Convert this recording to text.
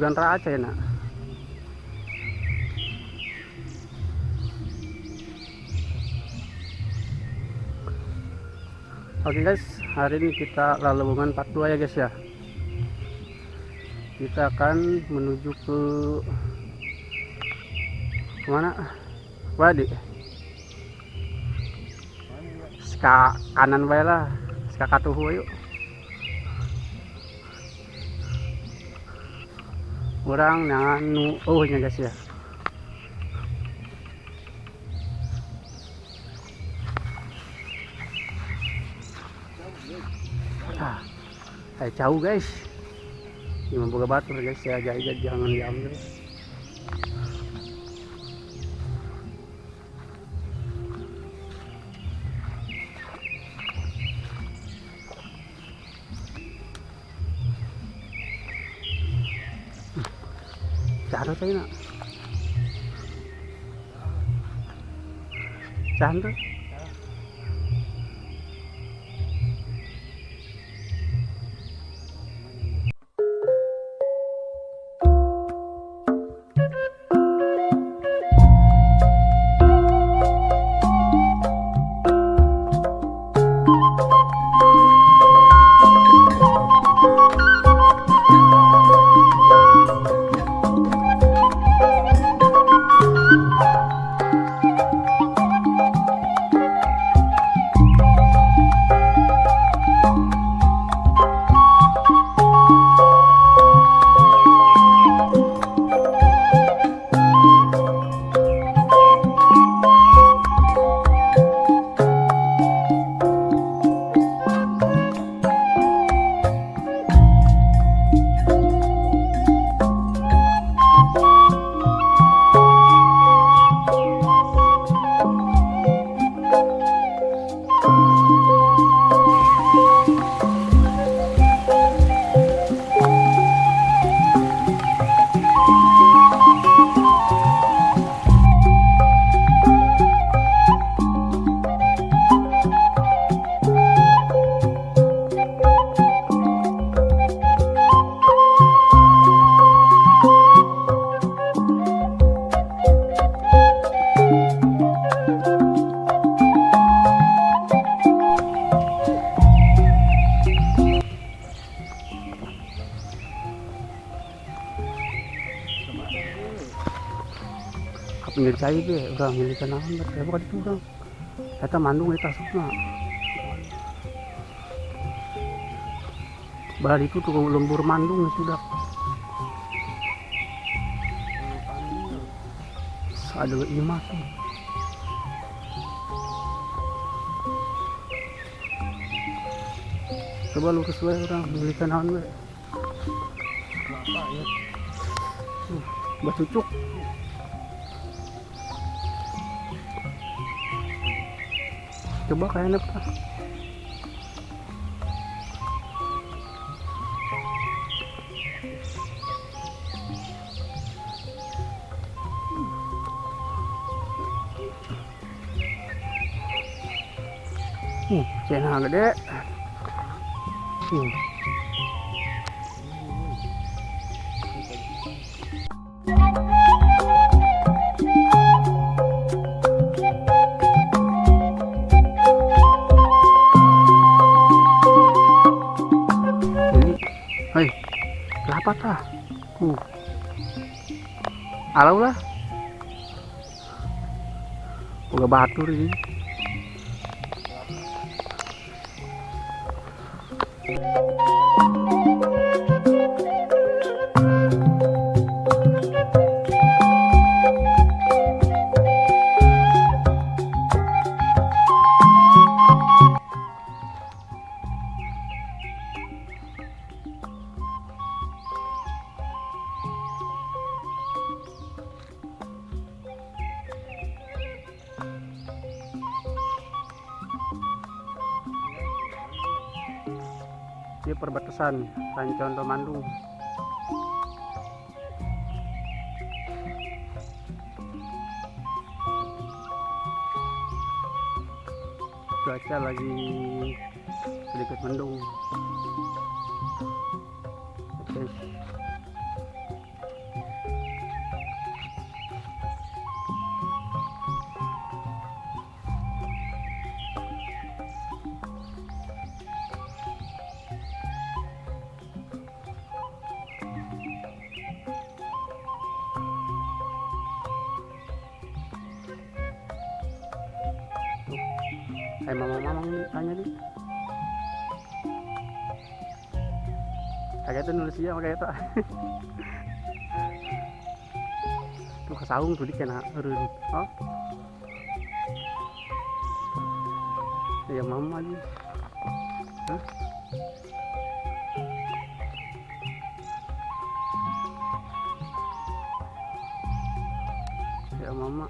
Sugan raca ya nak. Oke guys, hari ini kita lalebungan part 2 ya guys ya. Kita akan menuju ke kemana? Wadi. Ska kanan bae lah, ska katuhu yuk. Orang nu oh nya guys ya. Ah, jauh guys. Ini membuka batu guys ya, jangan diambil. Cara saya nak. Cantik. Pinggir cai be, urang milik naon bet, bukan itu urang. Eta mandung eta asupna. Bari itu tuh lembur mandung sudah. Ada imah tuh. Coba lurus we urang milik naon we. Kelapa ya. Bacucuk. Coba kayaknya pak. Cena gede. Hei, kelapa tah. Alau lah. Boga batur ini. Di perbatasan Rancon Mandung. Cuaca lagi sedikit mendung. Oke. Mamang-mamang tanya di. Kayak itu nulis dia kayak itu. Tuh kesaung tuh dikena eureun. Oh. Ya mama aja. Hah? Ya mama.